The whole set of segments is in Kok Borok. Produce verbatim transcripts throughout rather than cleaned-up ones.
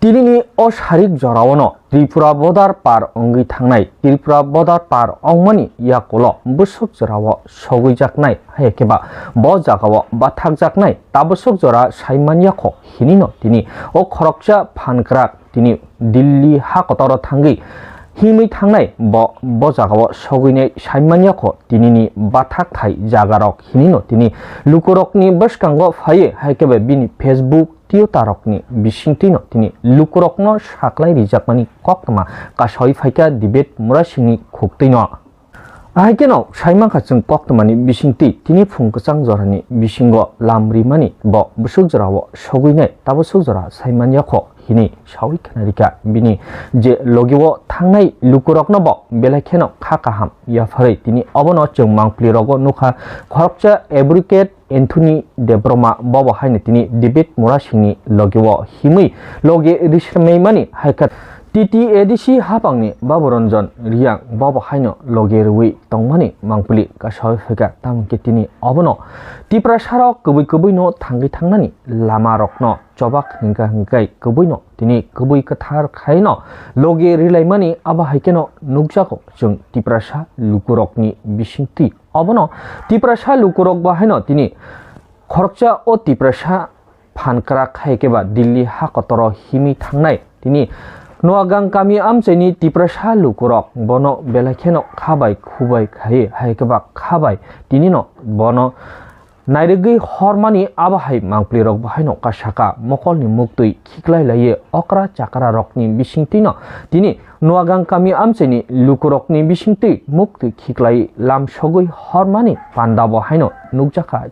Tinini o sarik jorao no Tripura border par wngwi thangnai, Tripura border par wngmani yakulo bwswk jorao sogwi jaknai, hai khe ba bo jagao bathak jaknai, tabwswk jora sai man ya kho hinwi no tini o khoroksa phan kwrak tini Delhi ha kotoro thangwi himwi thangnai bo, bo jagao sogwinai sai man ya kho tinini bathak thai jagarok hinwi no tini lukurokni bwskango phaiwi hai khe ba bini Facebook Twitter rokni bisingtwi no tini lukurokno saklai rijakmani koktwma kasawi phaikha David Murasingni khuktwino. Ahai kheno sai mankha chwng koktwmani bisingtwi tini phung kwchang jorani bisingo lam rimani bo bwswk jorao sogwinai tabwswk jora sai man ya kho hinwi sawi khna rikha. Bini je logio thangnai lukurokno bo belai kheno kha kaham yapharwi tini obono chwng mangpli rogo nukha. Khoroksa advocate Anthony Debbarma bobo haino tini David Murasingni logio himwi logi risrwmwi mani hai kha. T T A D C hapangni Babu Ranjan Reang bobo haino logi rwui tongmani mangpili kasawi phaikha, tamo khe tini obono Tiprasarok kubui kubui no thangwi thangnani lama rokno chobak hingka hingkai kubui no tini kubui kwthar khaino logi rilaimani abo hai kheno nukjago chwng Tiprasa lukurokni bisingtwi. Obono Tiprasa lukurok bo haino tini khoroksa o Tiprasa phan kwrak hai khe ba Delhi ha kotoro himwi thangnai. Tini Noagang kami amchaini Tiprasa lukurok bono belai kheno kha bai khu bai khai hai khe ba kha bai tini no bono nairwgwi hormani abo hai mangpli rok bo haino kasaka mokolni muktwi khiklai laiwi okra chakra rokni bisingtwi no tini Noagang kami amchaini lukurokni bisingtwi muktwi khiklai lam sogwi hormani panda bo haino nukjakha.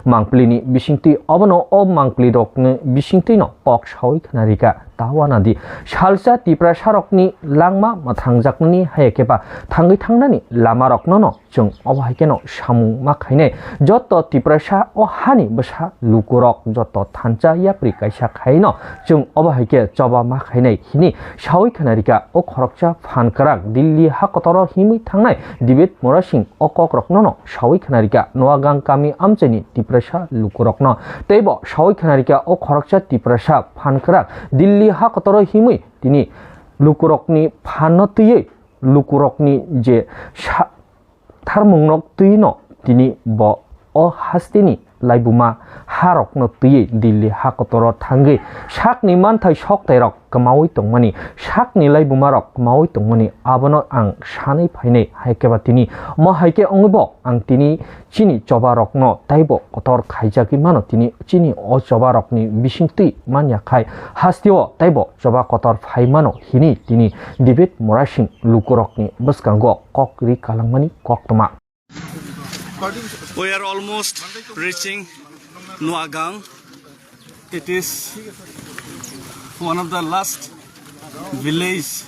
Mangpili ni bisingtwi obono o mangpili rokni bisingtwi no kok sawi khna rikha. Ta wana di salsa Tiprasa rokni langma mwthangjaknani hai khe ba thangwi thangnani lama rokno no chwng obo hai kheno samung ma khainai. Joto Tiprasa o hani bwsa lukurok joto thansa yapri kaisa khaino chwng obo hai khe choba ma khainai hini sawi khna rikha. O khoroksa phan kwrak Delhi ha kotoro himwi thangnai David Murasing o kok rokno no sawi khna rikha. Noagang kami amchaini Tiprasa lukurokno teibo sawi khna rikha. O khoroksa Tiprasa phan kwrak Delhi ha kotoro himwi tini lukurokni phanno twiwi lukurokni je sa-, tharmungrok twi no tini bo o hasteni laibuma harokno twiwi Delhi ha kotoro thangwi sakni manthai soktairok kwmawi tongmani, sakni laibumarok kwmawi tongmani abono ang sanwi phainai. Hai khe ba tini omo hai khe wngwi bo ang tini chini choba rokno taibo kotor khaijagwi mano, tini chini o choba rokni bisingtwi manya khai hasteo taibo choba kotor phai mano hini tini David Murasing lukurokni bwskango kok ri kalangmani koktwma. We are almost reaching Noagang. It is one of the last village,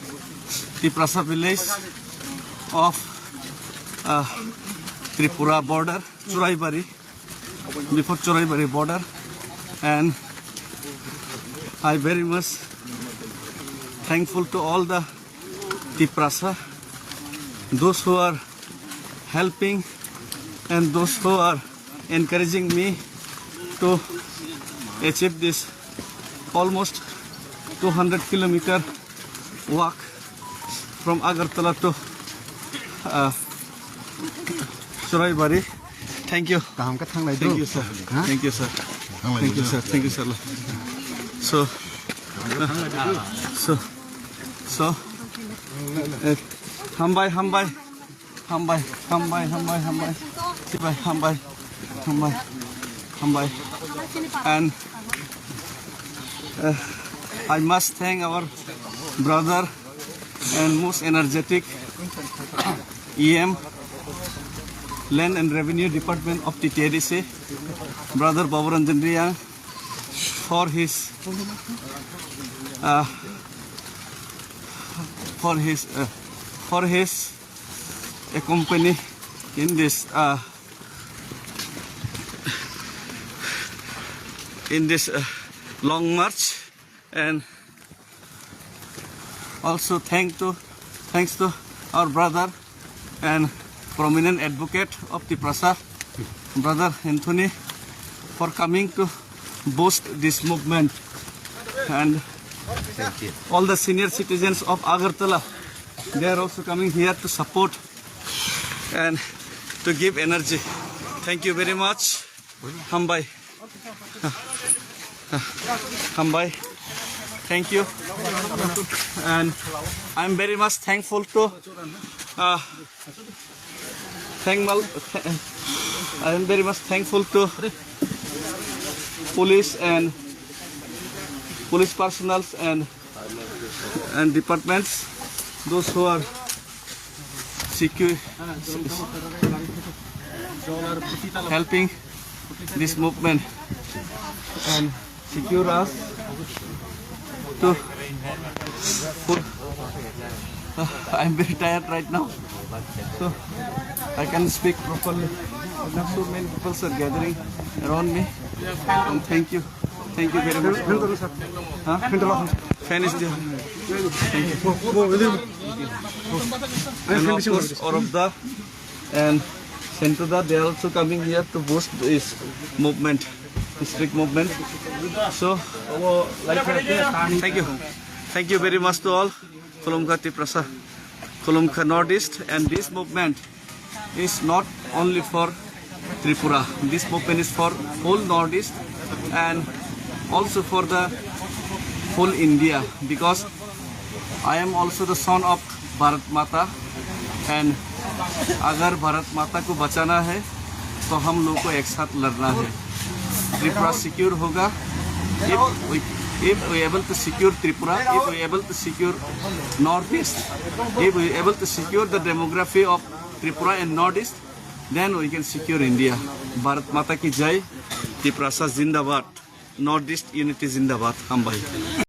Tiprasa village of, uh, Tripura border, Churaibari, before Churaibari border, and I very much thankful to all the Tiprasa, those who are helping and those who are encouraging me to achieve this almost two hundred kilometer walk from Agartala to, uh, Churaibari. Thank you. Kaham khe thanglai Thank do. You, sir. Ha? Thank you, sir. Thanglai Thank you, do. Sir. Thank you, sir. So, so, so, eh, hambai, hambai, hambai, hambai, hambai, hambai, sibai, hambai, hambai, hambai. And, uh, I must thank our brother and most energetic E M, Land and Revenue Department of T T A D C, Brother Baburanjan Reang, for his, uh, for his, uh, for his accompany in this, uh, in this, uh, long march. And also thank to, thanks to our brother and prominent advocate of Tiprasa, Brother Anthony, for coming to boost this movement. And All the senior citizens of Agartala, they are also coming here to support and to give energy. Thank you very much. Hambai. Hambai. Thank you. And I'm very much thankful to, uh, thank mal-, I am very much thankful to police and police personnel and, and departments, those who are secure, helping this movement and secure us to put, uh, I'm very tired right now, so I can't speak properly. Now so many people are gathering around me, and thank you, thank you very much. Huh? Fan is there. Thank you. And of course, Orobda and Sentuda, they are also coming here to boost this movement, district movement. So, thank you. Thank you very much to all. Khulumkha Tiprasa, Khulumkha Northeast, and this movement is not only for Tripura. This movement is for whole Northeast and also for the whole India, because I am also the son of Bharat Mata, and अगर भारत माता को बचाना है, तो हम लोग को एक साथ लड़ना है। Tripura secure होगा if we, if we able to secure Tripura, if we able to secure Northeast, if we able to secure the demography of Tripura and Northeast, then we can secure India. Bharat Mata ki jai, Tiprasa zindabad, Northeast unity zindabad. Hambai.